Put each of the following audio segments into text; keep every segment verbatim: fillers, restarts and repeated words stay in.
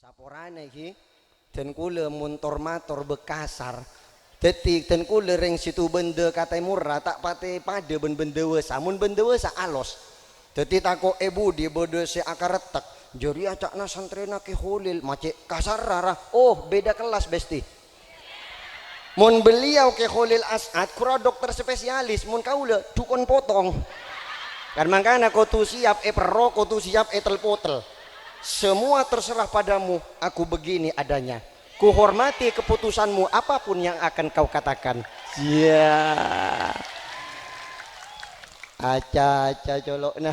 Laporana ghi, dân kulâ mon tor-mator bâ' kasar. Dhâddhi dân kulâ rèng Situbândâ ka tèmorra ta' patè padâ bân bân dâwâsa. Mon bân dâwâsa alos. Dhâddhi tako' è budi bâdâ sè akarettek. Jârèya ca'na santrèna Kè Kholil, ma' cè' kasarra ra. Oh, beda kelas, Besti. Mon beliau Kè Kholil As'ad, ghuru dokter spesialis, mon kaulâ dukon potong. Kan mangkana kodhu siap èperro, kodhu siap ètel-potel. Semua terserah padamu, aku begini adanya. Kuhormati keputusanmu, apapun yang akan kau katakan. Iya. Aca-aca colo'na.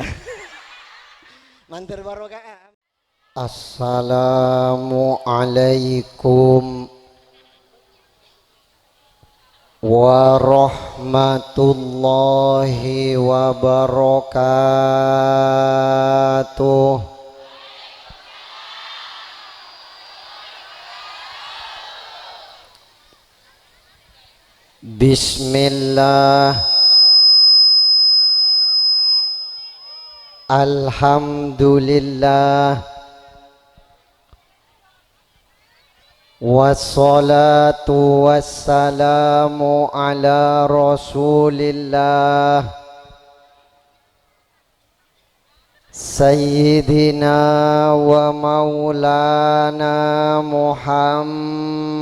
Mandhâr barokah. Assalamualaikum warahmatullahi wabarakatuh. Bismillah. Alhamdulillah. Wassalatu wassalamu ala Rasulillah. Sayyidina wa maulana Muhammad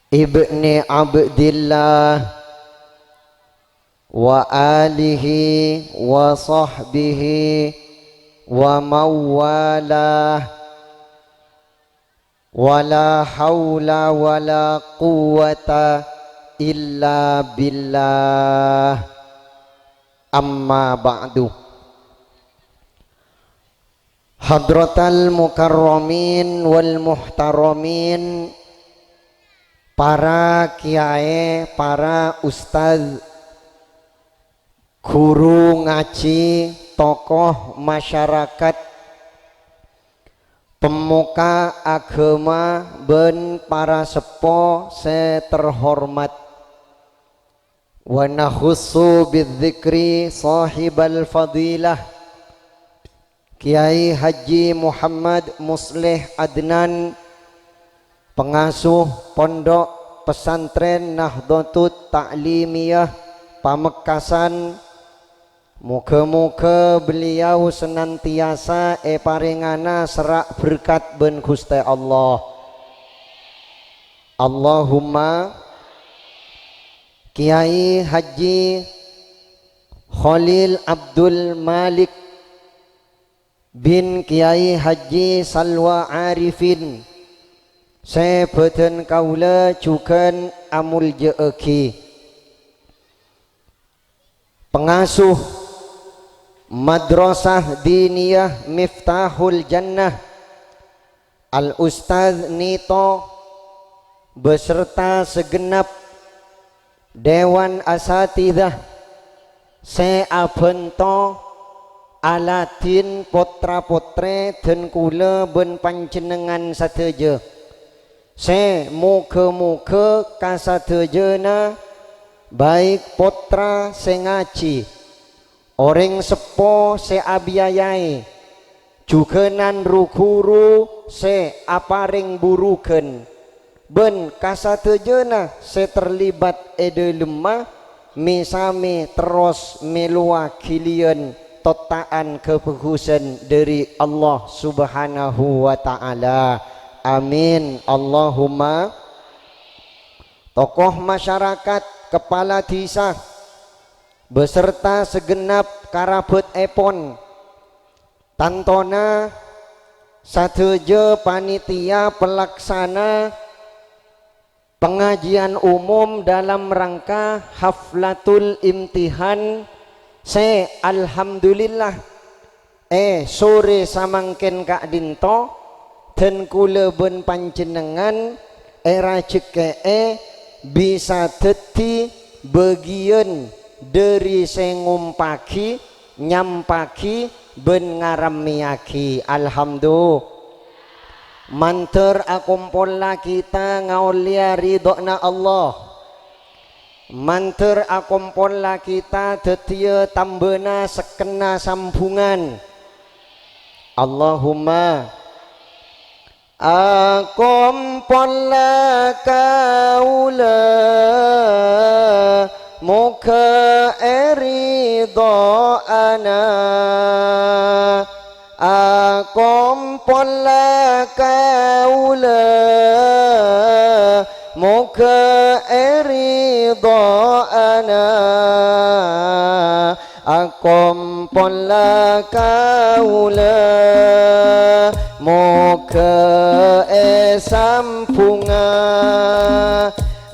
ibni Abdillah wa alihi wa sahbihi wa mawalah. Wala haula wala quwwata illa billah. Amma ba'du. Hadratal mukarramin wal muhtaramin, para kiyaè, para ustad, ghuru ngajhi, tokoh masyarakat, pemuka agama bân para seppo sè terhormat. Wa nakhussu bidzikri shahibal fadilah Kiai Haji Muhammad Musleh Adnan, pengasuh Pondok Pesantren Nahdlatul Ta'limiyah Pamekasan, moghâ-moghâ beliau senantiasa èparèngana sera' berkat bân Ghustè Allah. Allahumma. Kiai Haji Khalil Abdul Malik bin Kiai Haji Salwa Arifin, sè bâdân kaulâ jhughân amoljâ'aghi. Pengasuh Madrasah Diniyah Miftahul Jannah, Al Ustadz Nito, beserta segenap Dewan Asatidzah sè abhânto aladhin potra-potrè dân kaulâ bân panjhennengngan sadhâjâ, sè moghâ-moghâ kasadhâjâna, baik potra sè ngajhi, orèng seppo sè abiyayaè, jhughânan ru-ghuru sè aparèng burughân, bân kasadhâjâna sè terlibat è dhâlemma, mè-samè terros mèlowa ghiliyân totta'an kabhâghusân dhâri Allah Subhanahu wa Ta'ala. Amin. Allahumma. Tokoh masyarakat, kepala dhisa, beserta segenap karabhâtèpon, tantona sadhâjâ panitia pelaksana pengajian umum dalam rangka Haflatul Imtihan sè alhamdulillah è sorè samangkèn ka'dinto, dân kaulâ bân panjhennengngan èrajhekkè'è bisa dhâddhi bâgiyân dhâri sè ngompaghi, nyampaghi, bân ngarammèyaghi. Alhamdu-, Mandhâr akompolla kita ngaollèya ridho'na Allah. Mandhâr akompolla kita dhâddhiyâ tambâna sekkenna sambhungan. Allahumma akompolla kaula, moghâ èridho'ana. Akompolla kaula, moghâ èridho'ana. Akompolla kaula, moghâ èsambhunga.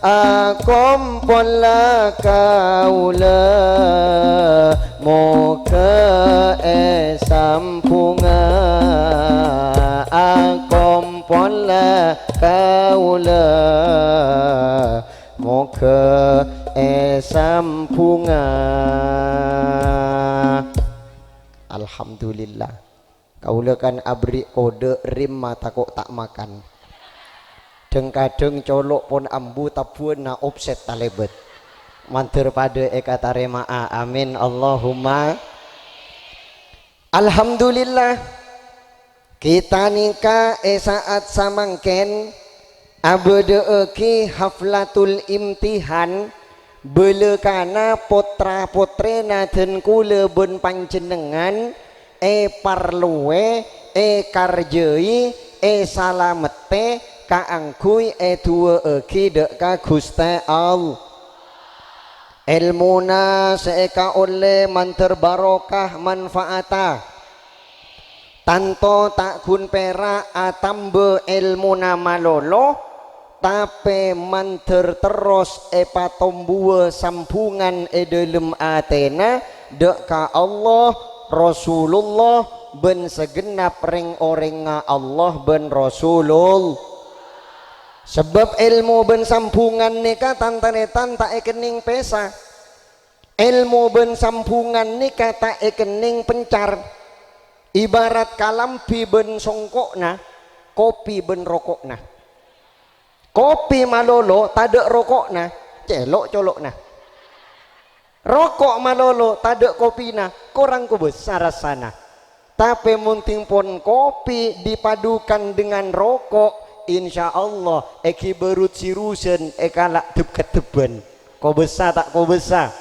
Akompolla kaula, moghâ èsambhunga. Akompolla kaula, moghâ èsambhunga. Alhamdulillah. Kaulâ kan aberri' kodhâ' rimma tako' ta' makan. Dhâng-kadhâng colo' pon ambu tabbhuwânna opset talèbât. Mandhâr padâ èkatarèma'a. Amin. Allahumma. Alhamdulillah. Kita nèka è sa'at samangkèn abâdâ'aghi haflatul imtihan, bâlâkana potra-potrèna dân kulâ bân panjhennengngan èparlowè, èkarjâi, èsalamettè kaangghuy èduwâ'âghi dâ' ka Ghustè Allah. Èlmona sè èkaollè mandhâr barokah manfaatta. Tanto ta' ghun pèra' atamba èlmona malolo, tapè mandhâr terros èpatombuwâ sambhungan è dhâlem atèna dâ' ka Allah, Rasulullah, bân sagenap rèng-orèngnga Allah bân Rasulul-, Sabâb èlmo bân sambhungan nèka, tan-tarètan, ta' èkennèng pèsa. Èlmo bân sambhungan nèka ta' èkennèng pencar. Ibarat kalambhi bân songko'na, kopi bân roko'na. Kopi malolo tadâ' roko'na, cèlo' colo'na. Roko' malolo tadâ' kopina, korang kobâsa rassana. Tapè mon dhing pon kopi dipadukan dengan roko', insyaallah èghibâ rut-sirusân èkala' dhep-kadhebbhân. Kobâsa ta' kobâsa?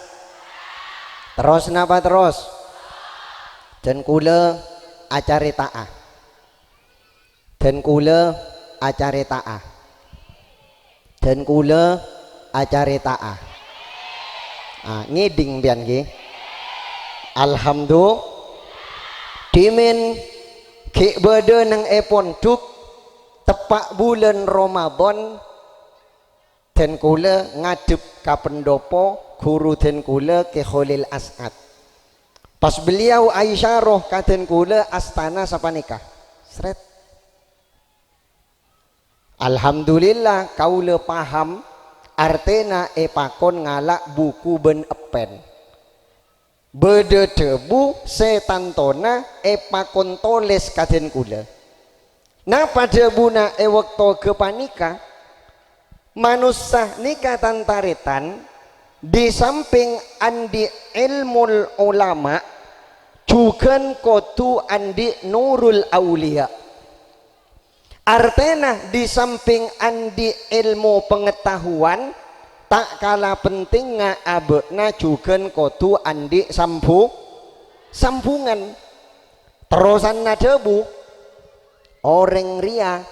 Terros napa terros? Dân kulâ acarèta'a. Dân kulâ acarèta'a. Dân kulâ acarèta'a. Ah, ngèdhing sampèyan ghi. Alhamdu-, dhimèn ghi' bâdâ neng è pondhuk, teppa' bulân Ramadan, dân kulâ ngadhep ka pendopo ghuru dân kulâ Kè Kholil As'ad. Pas beliau aisyarah ka dân kulâ astana sapanèka. Sret. Alhamdulillah, kaulâ paham artèna èpakon ngala' buku bân eppèn. Bâdâ dhâbu sè tantona èpakon tolès ka dân kulâ. Napa dhâbuna è bâkto ghâpanèka? Manossa nèka tan-tarètan, di sampèng andi' èlmul ulama, jhughân kodhu andi' nurul auliya. Artèna, di sampèng andi' èlmo pangataowan, ta' kala pentingnga abâ'na jhughân kodhu andi' sambhu-, sambhungan. Terrosanna dhâbu, orèng rèya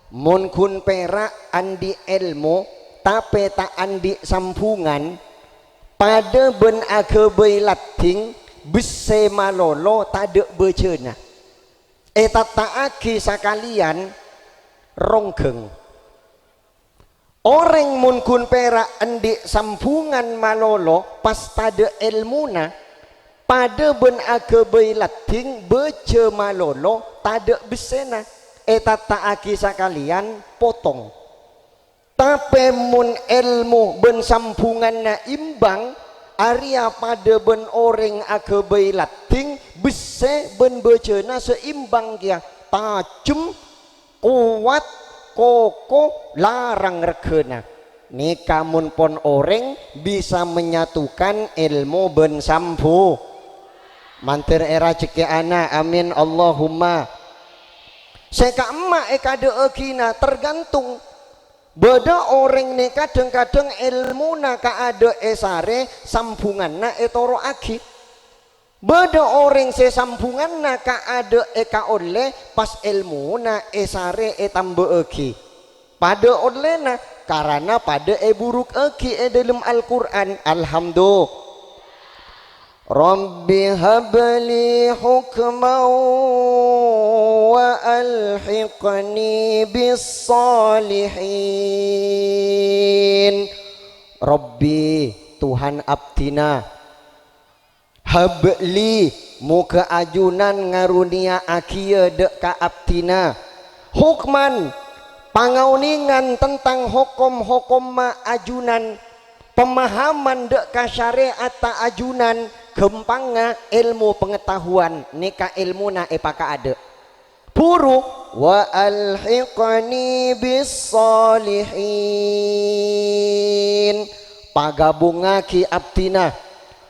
mon ghun pèra' andi' èlmo, tapè ta' andi' sambhungan, padâ bân aghâbây laddhing bessè malolo tadâ' bâjâna. Ètatta'aghi sakalèyan rongghâng. Orèng mon ghun pèra' andi' sambhungan malolo pas tadâ' èlmona, padâ bân aghâbây laddhing bâjâ malolo tadâ' bessèna, ètatta'aghi sakalèyan potong. Tapè mon èlmo bân sambhunganna imbang, arèya padâ bân orèng aghâbây laddhing, bessè bân bâjâna saimbang kèya, tajhem, kowat, koko, larang regghâna. Nèka mon pon orèng bisa menyatukan èlmo bân sambhu-, Mandhâr èrajhekkè'ana, amin, Allahumma. Sè ka'emma èkadâ'aghina tergantung. Bâdâ orèng nè kadhâng-kadhâng èlmona kaadâ' èsarè, sambhunganna ètoro'aghi. Bâdâ orèng sè sambhunganna kaadâ' èkaollè, pas èlmona èsarè ètambâ'âghi. Padâ ollèna, karana padâ èburukaghi è dâlem Al-Qur'an. Alhamdu-, Rabbi habli hukman wa alhiqni bis-shalihin. Rabbi, Tuhan abdhina. Habli, moghâ ajunan ngarunèya'aghiyâ dâ' ka abdhina. Hukman, pangaonèngan tentang hokom-hokomma ajunan, pemahaman dâ' ka syarè'atta ajunan, ghâmpangnga èlmo pangataowan, nèka èlmona èpakaadâ'. Buru, "Wa alhiqni bis shalihin." Pagabungaghi abdhina,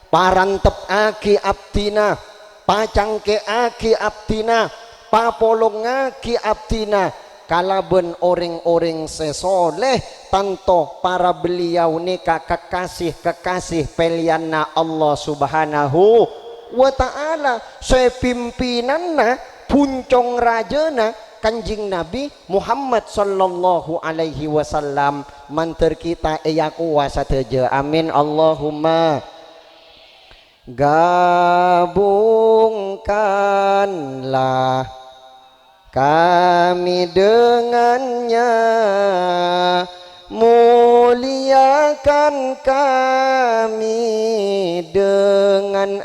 parantebbhâghi abdhina, pacangkè'aghi abdhina, papolongaghi abdhina kalabân orèng-orèng sè soleh, tanto para beliau nèka kekasih-kekasih pèlèyanna Allah Subhanahu wa Ta'ala, sè pimpinanna, bhuncong rajâna Kanjeng Nabi Muhammad sallallahu alaihi wasallam. Mandhâr kita èyakowa sadhâjâ. Amin, Allahumma. Gabungkanlah kami dengannya, muliakan kami dengan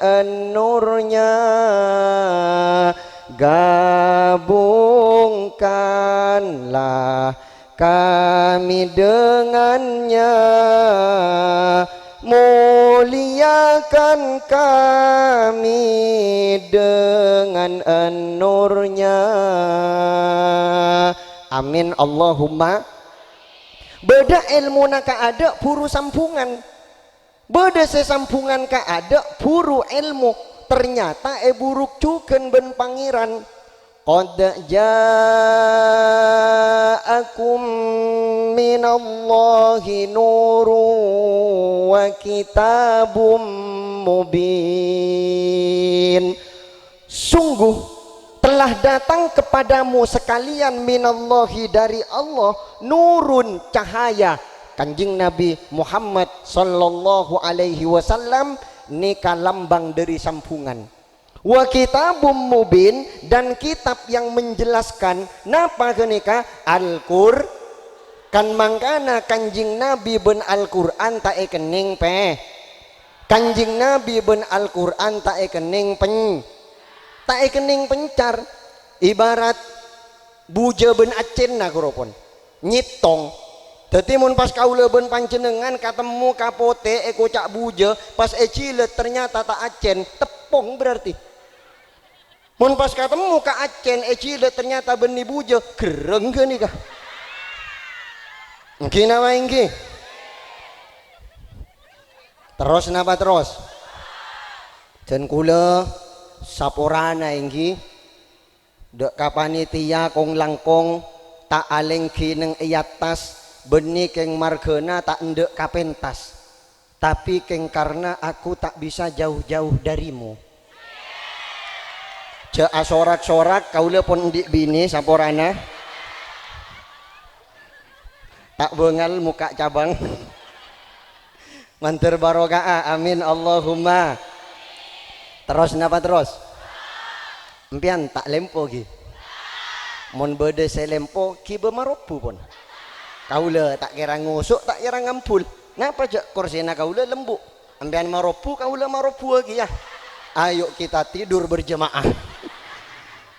nurnya, gabungkanlah kami dengannya, muliakan kami dengan nurnya. Amin, Allahumma. Bâdâ èlmona kaadâ' buru sambhungan. Bâdâ sè sambhungan kaadâ' buru èlmo, ternyata èburuk jhughân bân Pangèran. "Qad ja'akum minallahi nurun wa kitabum mubin." Sungguh telah datang kepadamu sekalian minallahi, dari Allah, nurun, cahaya. Kanjeng Nabi Muhammad sallallahu alaihi wasallam nèka lambang dâri sambhungan. "Wa kitabum mubin," dan kitab yang menjelaskan. Napa ghânèka? Al-Qur-, kan mangkana Kanjeng Nabi bân Al-Qur'an ta' èkennèng pè-, Kanjeng Nabi bân Al-Qur'an ta' èkennèng pen-, ta' èkennèng pencar. Ibarat bujâ bân accènna, ghâruwa pon. Nyèttong. Dhâddhi, mon pas kaulâ bân panjhennengngan katemmo kapotè è koca' bujâ, pas èjhilât ternyata ta' accèn, teppong berarti. Mon pas katemmo ka accèn, èjhilât ternyata bânnè bujâ, gherreng ghânèka. Èngghi napa èngghi? Terros napa terros? Dân kulâ saporana èngghi. Dâ' ka panitia kong-langkong, ta' alèngghi neng è attas, bânnè kèng marghâna ta' endâ' ka pentas. Tapi kèng karna aku tak bisa jauh-jauh darimu. Jhâ' asorak-sorak, kaulâ pon andi' binè saporana. Ta' bângal mokka' cabang. Mandhâr baroka'a, amin, Allahumma. Terros napa terros? Empèyan ta' lempo, ghi? Mon bâdâ sè lempo, ghibâ marobbu, pon. Kaulâ ta' kèra ngoso', ta' kèra ngambul. Napa jhâ' korsèna kaulâ lembu'? Empèyan marobbu, kaulâ marobbuwâghi, yâ. Ayo kita tidur berjamaah.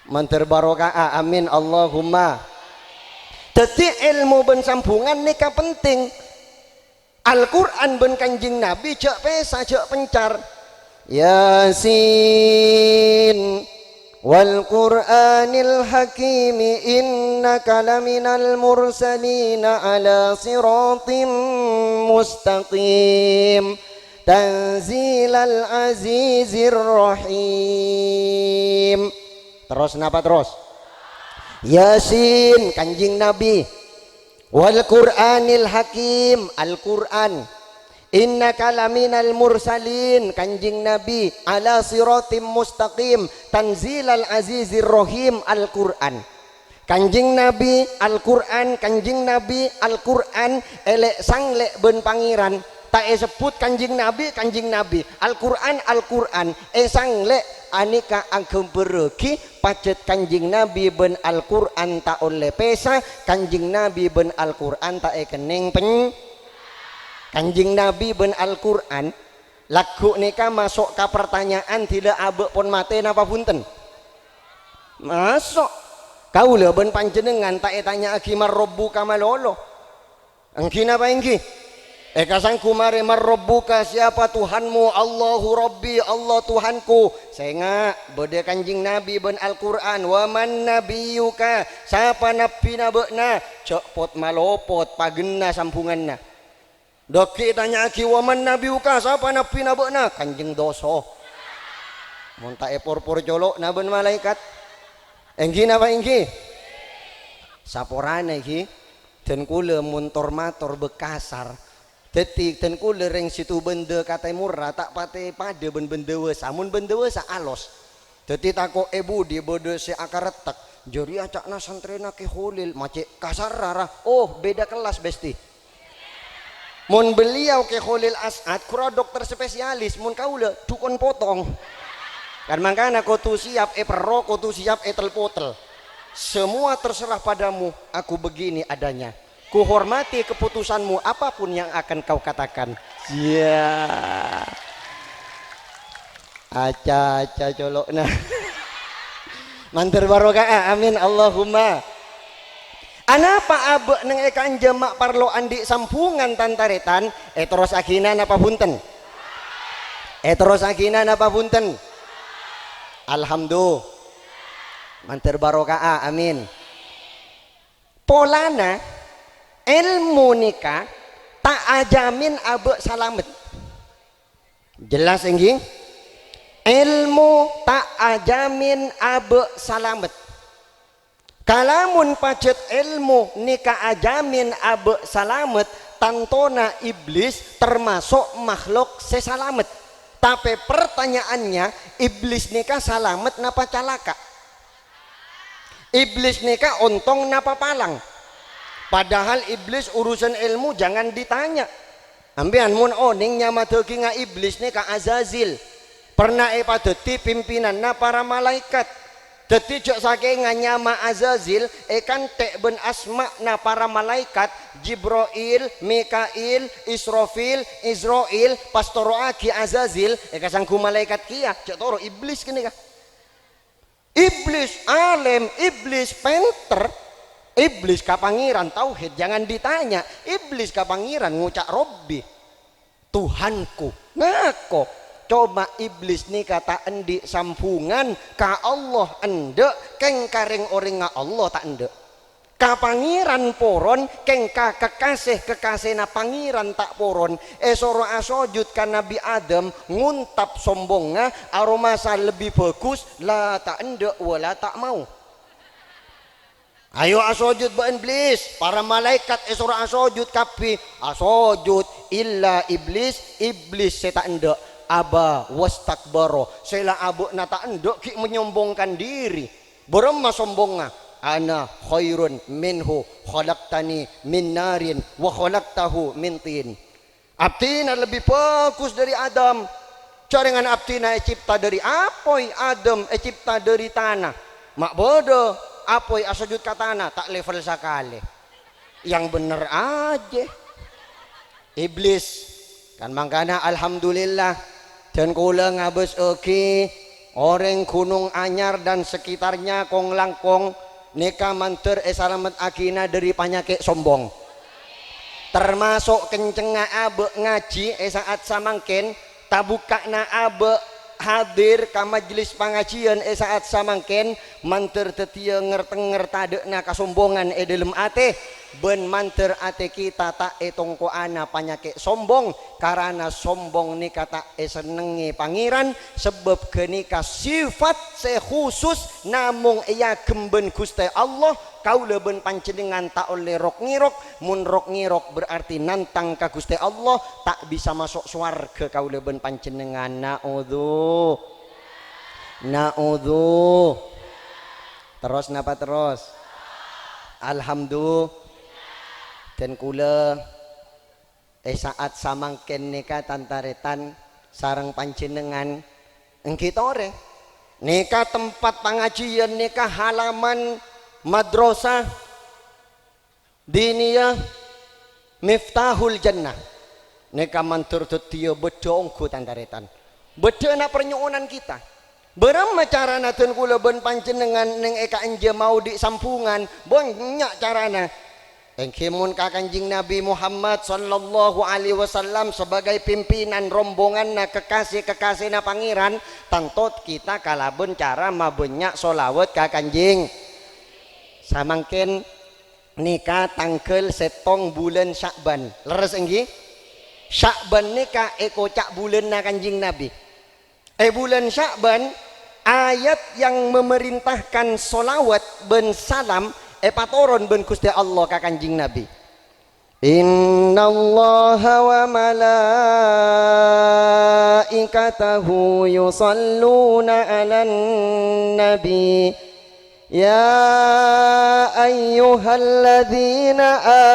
Mandhâr baroka'a, amin, Allahumma. Dhâddhi, èlmo bân sambhungan nèka penting. Al-Qur'an bân Kanjeng Nabi jhâ' pèsa, jhâ' pencar. Yasin, wal Qur'anil Hakim, innaka laminal mursalin ala siratim mustaqim. Tanzilal azizir rahim. Terros napa terros? Yasin, Kanjeng Nabi. Wal Qur'anil Hakim, Al-Qur'an. Innaka laminal mursalin, Kanjeng Nabi, ala siratim mustaqim, tanzilal azizir rahim, Al-Qur'an. Kanjeng Nabi, Al-Qur'an, Kanjeng Nabi, Al-Qur'an, èlè'-sanglè' bân Pangèran, ta' èsebbhut Kanjeng Nabi, Kanjeng Nabi, Al-Qur'an, Al-Qur'an, èsanglè', anèka aghâmbhârrâghi pajhât Kanjeng Nabi bân Al-Qur'an ta' ollè pèsa, Kanjeng Nabi bân Al-Qur'an ta' èkennèng pen-, Kanjeng Nabi bân Al-Qur'an, lagghu' nèka maso' ka partanya'an dhilâ abâ' pon matè napa bhunten? Maso'. Kaulâ bân panjhennengngan ta' ètanya'aghi "Man rabbuka" malolo. Èngghi napa èngghi? Èkasangghu marè "Man rabbuka", siapa Tuhanmu? "Allahu rabbi", Allah Tuhanku. Sènga', bâdâ Kanjeng Nabi bân Al-Qur'an. "Wa man nabiyyuka", sapa nabbhina bâ'na? Jhâ' pot-malopot, paghenna sambhunganna. Dâgghi' ètanya'aghi, "Wa man nabiyyuka?" Sapa nabbhina bâ'na? Kanjeng Doso. Mon ta' èporpor colo'na bân malaèkat. Èngghi napa èngghi? Saporana èngghi. Dân kaulâ mon tor-mator bâ' kasar. Dhâddhi, dân kaulâ rèng Situ Bendâ ka tèmorra ta' patè padâ bân Bendâwâsa. Mon Bendâwâsa alos. Dhâddhi tako' è budi bâdâ sè akarettek. Jârèya ca'na santrèna Kè Kholil, ma' cè' kasarra, ra. Oh, beda kelas, Besti. Mon beliau Kè Kholil As'ad, ghuru dokter spesialis, mon kaulâ, dukon potong. Kan mangkana kodhu siap èperro, kodhu siap ètel-potel. Semua terserah padamu, aku begini adanya. Ku hormati keputusanmu, apapun yang akan kau katakan. Iyâ. Aca-aca colo'na. Mandhâr barokah, amin, Allahumma. Anapa abâ' neng è kanja ma' parlo andi' sambhungan, tan-tarètan? Èterrossaghina napa bhunten? Èterrossaghina napa bhunten? Alhamdulillah. Mandhâr barokah, amin. Polana, èlmo nèka ta' ajamin abâ' salamet. Jelas, èngghi? Èlmo ta' ajamin abâ' salamet. Kalamon pajhât èlmo nèka ajamin abâ' salamet, tantona Iblis tamaso' makhlok sè salamet. Tapè, pertanyaannya, Iblis nèka salamet napa calaka'? Iblis nèka ontong napa palang? Padahal Iblis urusan èlmo jangan ditanya. Sampèyan mon onèng nyama dhâghingnga Iblis nèka Azazil, perna èpadhâddhi pimpinanna para malaèkat. Dhâddhi jhâ' sakènga nyama Azazil èkanthè' bân asma'na para malaèkat, Jibril, Mikail, Israfil, Izrail, pas toro'aghi Azazil, èkasangghu malaèkat kèya, jhâ' toro' Iblis ghânèka. Iblis alèm, Iblis pènter, Iblis ka Pangèran tauhid, jangan ditanya. Iblis ka Pangèran ngoca' Robbi, Tuhanku. Ngako. Coma Iblis nèka ta' andi' sambhungan, ka Allah endâ', kèng ka rèng-orèngnga Allah ta' endâ'. Ka Pangèran poron, kèng ka kekasè-kekasèna Pangèran ta' poron, èsoro asojud ka Nabbhi Adam, ngontap sombongnga, aromasa lebbi bhâghus, la ta' endâ' wa la ta' mau. Ayo asojud bâ'na Iblis, para malaèkat èsoro asojud kabbhi, asojud, illa Iblis, Iblis sè ta' endâ', aba wastakbara, sè la abâ'na ta' endâ' ghi' menyombongkan diri. Bârâmma sombongnga? "Ana khairun minhu, khalaqtani min narin wa khalaqtahu min tin." Abdhina lebbi bhâghus dâri Adam. Jhârengan abdhina ècèpta dâri apoy, Adam ècèpta dâri tana. Ma' bâdâ apoy asojud ka tana, ta' level sakalè. Yang bener aja. Iblis. Kan mangkana, alhamdulillah, dân kaulâ ngabâsaghi orèng Gunung Anyar dan sekitarnya kong-langkong nèka mandhâr èsalamettaghina dâri panyakè' sombong. Tamaso' kencengnga abâ' ngajhi è sa'at samangkèn, tabukka'na abâ' hadir ka majlis pangajhiân è sa'at samangkèn, mandhâr dhâddhiyâ ngèr-tengngèr tadâ'na kasombongan è dhâlem atè. Bân mandhâr atè kita ta' ètongko'ana panyakè' sombong, karana sombong nèka ta' èsennengngè Pangèran, sabâb ghânèka sifat sè khusus namong èaghem bân Ghustè Allah. Kaulâ bân panjhennengngan ta' ollè rok-ngèrok, mon rok-ngèrok berarti nantang ka Ghustè Allah, ta' bisa maso' sowarghâ kaulâ bân panjhennengngan. Na'udzu-, na'udzu-, terros napa terros? Alhamdu-, dhân kaulâ è sa'at samangkèn nèka tan-tarètan sareng panjhennengngan èngghi torè. Nèka tempat pangajiyân nèka halaman Madrasah Diniyah Miftahul Jannah. Nèka mandhâr dhâddhiyâ bâdâ ongghu tan-tarètan. Bâdâna parnyo'onan kita. Bârâmma carana dhân kaulâ bân panjhennengngan neng è ka'enjâ maodi' sambhungan? Bânnya' carana. Èngghi mon ka Kanjeng Nabi Muhammad sallallahu alaihi wasallam sebagai pimpinan rombonganna kekasih-kekasihna Pangèran, tanto kita kalabân cara mabânnya' sholawat ka Kanjeng. Samangkèn nèka tangghâl sèttong bulân Sya'ban. Lerres èngghi? Sya'ban nèka èkoca' bulânna Kanjeng Nabi. È bulân Sya'ban, ayat yang memerintahkan sholawat bân salam èpatoron bân Ghustè Allah ka Kanjeng Nabi. "Innallaha wa malaikatahu yusalluna 'alan nabi. Ya ayyuhalladzina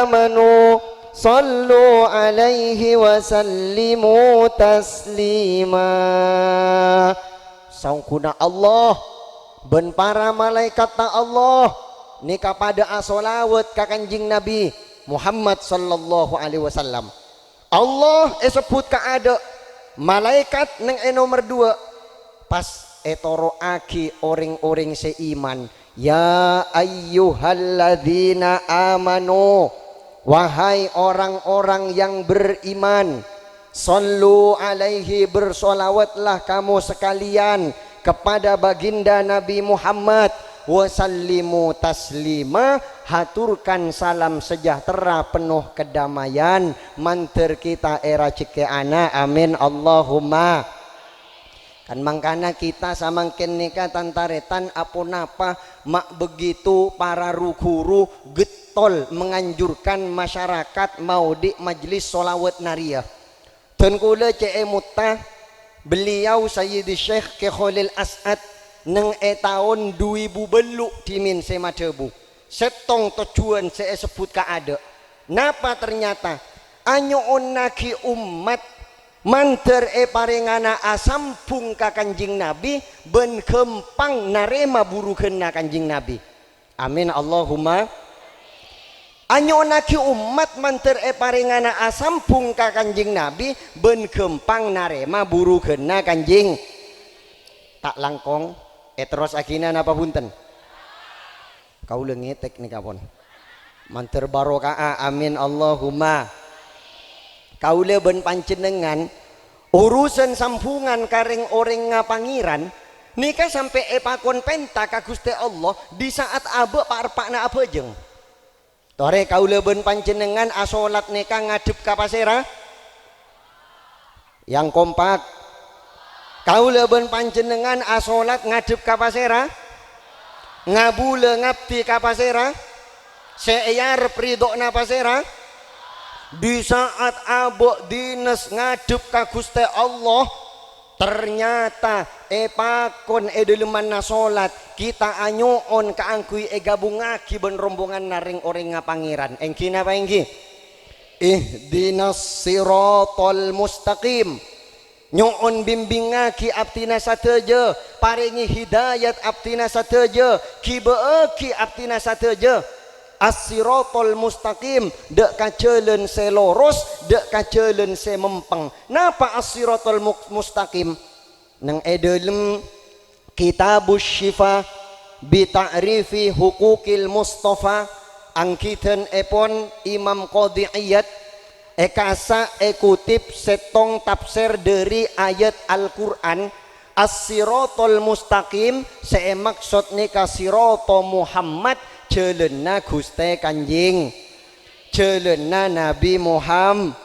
amanu, sallu 'alaihi wa sallimu taslima." Saongghuna Allah bân para malaèkatta Allah nèka padâ asholawat ka Kanjeng Nabi Muhammad sallallahu alaihi wasallam. Allah èsebbhut kaadâ', malaèkat neng è nomer duwâ', pas ètoro'aghi orèng-orèng sè iman, "Ya ayyuhalladzina amanu, wahai orang-orang yang beriman, shallu 'alaihi, bersolawatlah kamu sekalian kepada baginda Nabi Muhammad, wa sallimu taslima, haturkan salam sejahtera penuh kedamaian, mandhâr kita èrajhekkè'ana. Amin, Allahumma." Kan mangkana kita samangkèn nèka tan-tarètan aponapa ma' begitu para ru-ghuru ghettol menganjurkan masyarakat maodi' majlis sholawat nariyah. Dhân kaulâ cè' èmotta, beliau Sayyidi Syekh Kè Kholil As'ad neng è taon du èbu bâllu' dhimèn sè madhâbu, sèttong tojjhuwân sè èsebbhut kaadâ'. Napa ternyata? Anyo'onnaghi ommat mandhâr èparèngana asambhung ka Kanjeng Nabi bân ghâmpang narèma burughânna Kanjeng Nabi. Amin, Allahumma. Anyo'onnaghi ommat mandhâr èparèngana asambhung ka Kanjeng Nabi bân ghâmpang narèma burughânna Kanjeng. Ta' langkong, èterrossaghina napa bhunten? Kaulâ ngètèk nèka pon. Mandhâr baroka'a, amin, Allahumma. Kaulâ bân panjhennengngan, urusan sambhungan ka rèng-orèngnga Pangèran, nèka sampè' èpakon pènta ka Ghustè Allah di sa'at abâ' pa'-eppa'na abhâjâng. Torè kaulâ bân panjhennengngan asolat nèka ngadhep ka pasèra? Yang kompak. Kaulâ bân panjhennengngan asolat ngadhep ka pasèra? Ngabulâ ngabdi ka pasèra? Sè èarep ridho'na pasèra? Di sa'at abâ' dinnes ngadhep ka Ghustè Allah, ternyata èpakon è dhâlemmanna solat, kita anyo'on kaangghuy èghâbungngaghi bân rombonganna rèng-orèngnga Pangèran. Èngghi napa èngghi? Ihdinas siratal mustaqim. Nyo'on bimbingngaghi abdhina sadhâjâ, parèngè hidayat abdhina sadhâjâ, ghibâ'âghi abdhina sadhâjâ. As-siratal mustaqim, dâ' ka jhâlân sè loros, dâ' ka jhâlân sè mempeng. Napa as-siratal mu-, mustaqim? Neng è dhâlem Kitabus Syifa bi Ta'rifi Huquqil Mustafa, anggidhân èpon Imam Qadhi Iyad, èkassa' èkutip sèttong tafsir dhâri ayat Al-Qur'an, "As-siratal mustaqim", sè èmaksod nèka sirata Muhammad, jhâlânna Ghustè Kanjeng. Jhâlânna Nabi Muham-,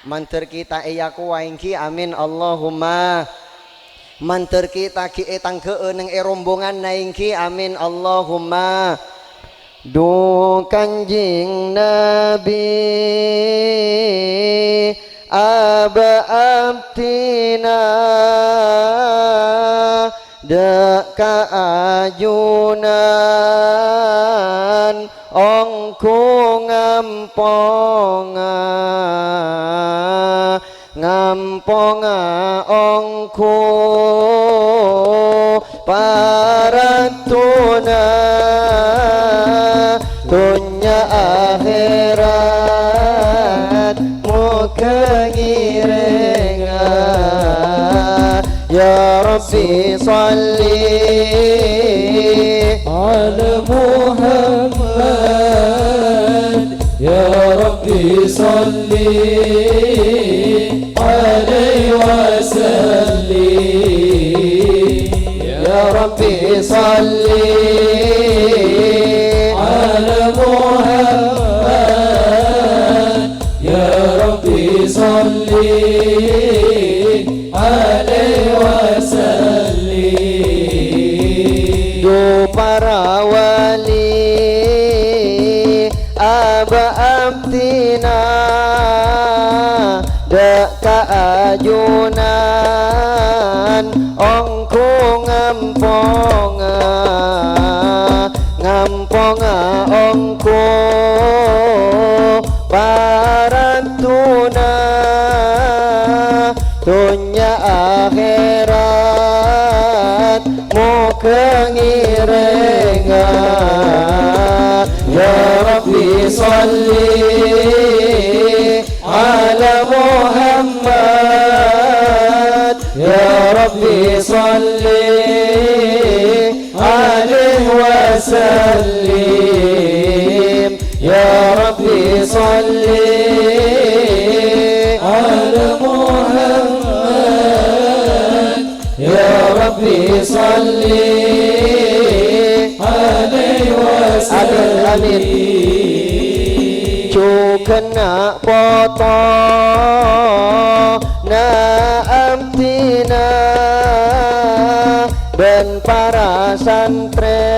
Mandhâr kita èyakowa èngghi, amin, Allahumma. Mandhâr kita ghi' ètangghâ'â neng è rombonganna èngghi, amin, Allahumma. Dhu Kanjeng Nabi, abâ' abdhina, dâ' ka ajunan ongghu ngamponga, ngamponga ongghu paraddhuna, dhunnya akhèrat moghâ ngèrèngnga. Ya Rabbi shalli ala Muhammad, ya Rabbi shalli alaihi wasallim. Ya Rabbi shalli ala Muhammad, ya Rabbi shalli alaihi wasallim. Dhu para wali, abâ' abdhina, dâ' ka ajunan ongghu ngamponga, ngamponga ongghu paraddhuna, dhunnya akhèrat moghâ ngèrèngnga. Ya Rabbi shalli ala Muhammad, ya Rabbi shalli alaihi wasallim. Ya Rabbi shalli ala Muhammad, ya Rabbi shalli alaihi wasallim. Amin, amin. Jhughân na' potona abdhina bân para santrè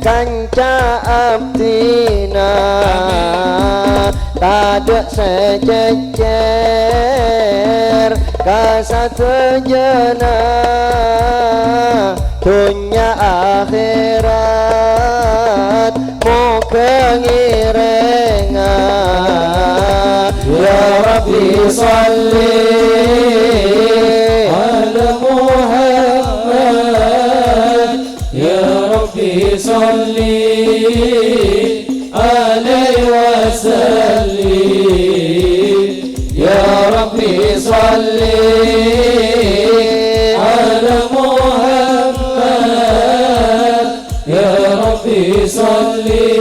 kanca abdhina. Tadâ' sè cècèr ka sadhâjâna, dhunnya akhèrat moghâ ngèrèngnga. Ya Rabbi shalli ala Muhammad, ya Rabbi shalli alaihi wasallim. Ya Rabbi shalli ala Muhammad, ya Rabbi shalli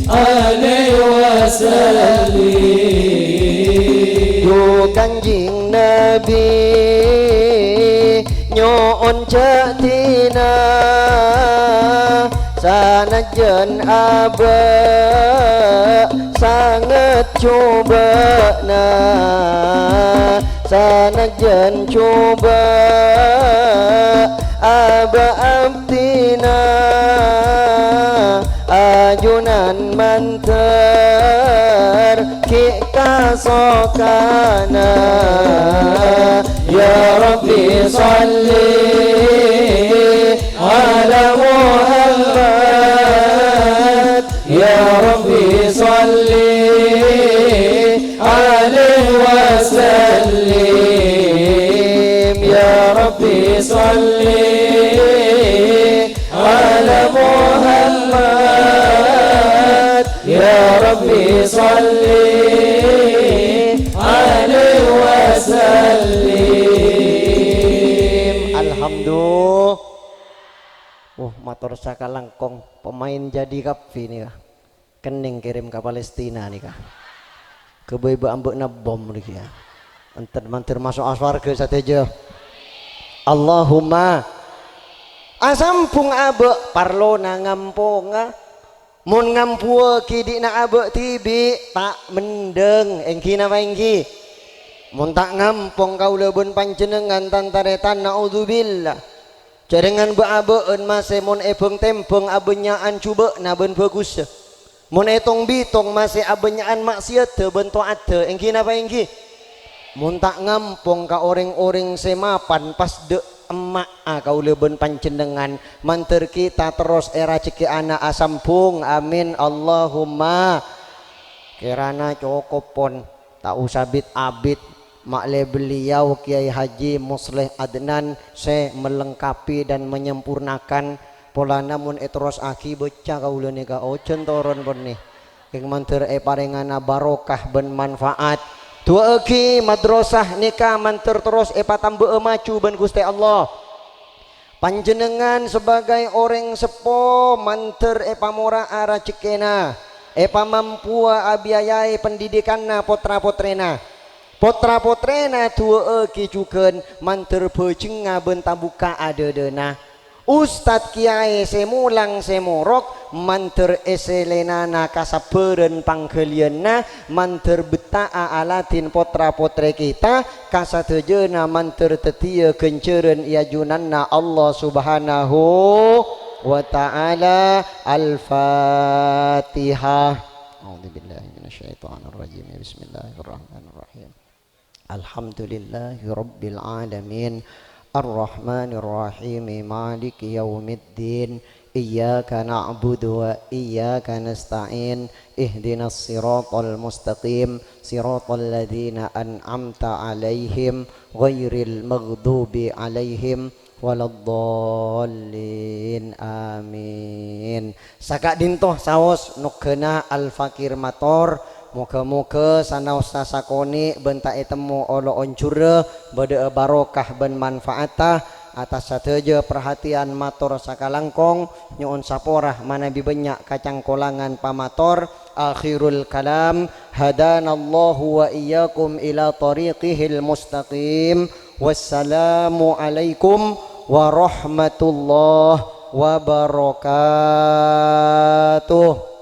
alaihi wasallim. Dhu Kanjeng Nabi, nyo'on jhâ' dhina, sanajjhân abâ' sanget jhubâ'na, sanajjhân jhubâ' abâ' abdhina, ajunan mandhâr ghi' kasokana. Ya Rabbi shalli ala Muhammad, ya Rabbi shalli alaihi wasallim. Ya Rabbi shalli ala Muhammad, ya Rabbi shalli alaihi wasallim. Alhamdulillah. Wah, mator sakalangkong, pemain jadi kabbhi nèka. Kennèng kèrèm ka Palestina nèka. Ghâbây bâ'-ambâ'na bom nèka, ya. Enten mandhâr maso'a sowarghâ sadhâjâ. Allahumma. Asambhung abâ' parlona ngamponga. Mon ngampuwâghi dhi'na abâ' dhibi', ta' mendhâng, èngghi napa èngghi? Mon ta' ngampong kaulâ bân panjhennengngan tan-tarètan, naudzubillah. Jhârengan bâ'-abâ'ân masè mon èbâng-tèmbâng abânnya'an jhubâ'na bân bhâghussa. Mon ètong-bitong masè abânnya'an ma'siyadda bân to'adda, èngghi napa èngghi? Mon ta' ngampong ka orèng-orèng sè mapan pas dâ' emma'a kaulâ bân panjhennengngan, mandhâr kita terros èrajhekkè'ana asambhung. Amin, Allahumma. Kèrana cokop pon, ta' osa bit-abit, ma'lè beliau Kiai Haji Musleh Adnan sè melengkapi dan menyempurnakan. Polana mon èterrossaghi bâca kaulâ nèka ojhân toron pon nè. Kèng mandhâr èparèngana barokah bân manfaat. Du'aaghi madrasah nèka mandhâr terros èpatamba'a maju bân Ghustè Allah. Panjhennengngan sebagai orèng seppo mandhâr èpamora'a rajhekkèna, èpamampuwâ abiayaè pendidikanna potra-potrèna. Potra-potrèna du'aaghi jhughân mandhâr bhâjhengnga bân tabukka'a dhâdhâna. Ustad kiyaè sè molang sè morok, mandhâr èsèlènana kasabbhârân pangghâliyânna, mandhâr betta'a aladhin potra-potrè kita, kasadhâjâna mandhâr dhâddhiyâ ghânjhârân è ajunanna Allah Subhanahu wa Ta'ala. Al-Fatihah. A'udzubillahi minasyaitonirrajim. Bismillahirrahmanirrahim. Alhamdulillahi rabbil alamin. Arrahmanirrahim. Maliki yaumiddin. Iyyaka na'budu wa iyyaka nasta'in. Ihdinas siratal mustaqim. Siratal ladzina an'amta 'alaihim ghairil maghdubi 'alaihim waladdallin. Amin. Saka'dhinto saos nogghâna Al-Fakir mator, moghâ-moghâ sanaossa sakonè' bân ta' ètemmo olo onjhurrâ bâdâ'â barokah bân manfaatta. Atas sadhâjâ parhatèyan mator sakalangkong, nyo'on sapora manabi bânnya' kacangkolangan pamator. Akhirul kalam, hadanallahu wa iyyakum ila thariqihil mustaqim. Wassalamualaikum warahmatullahi wabarakatuh.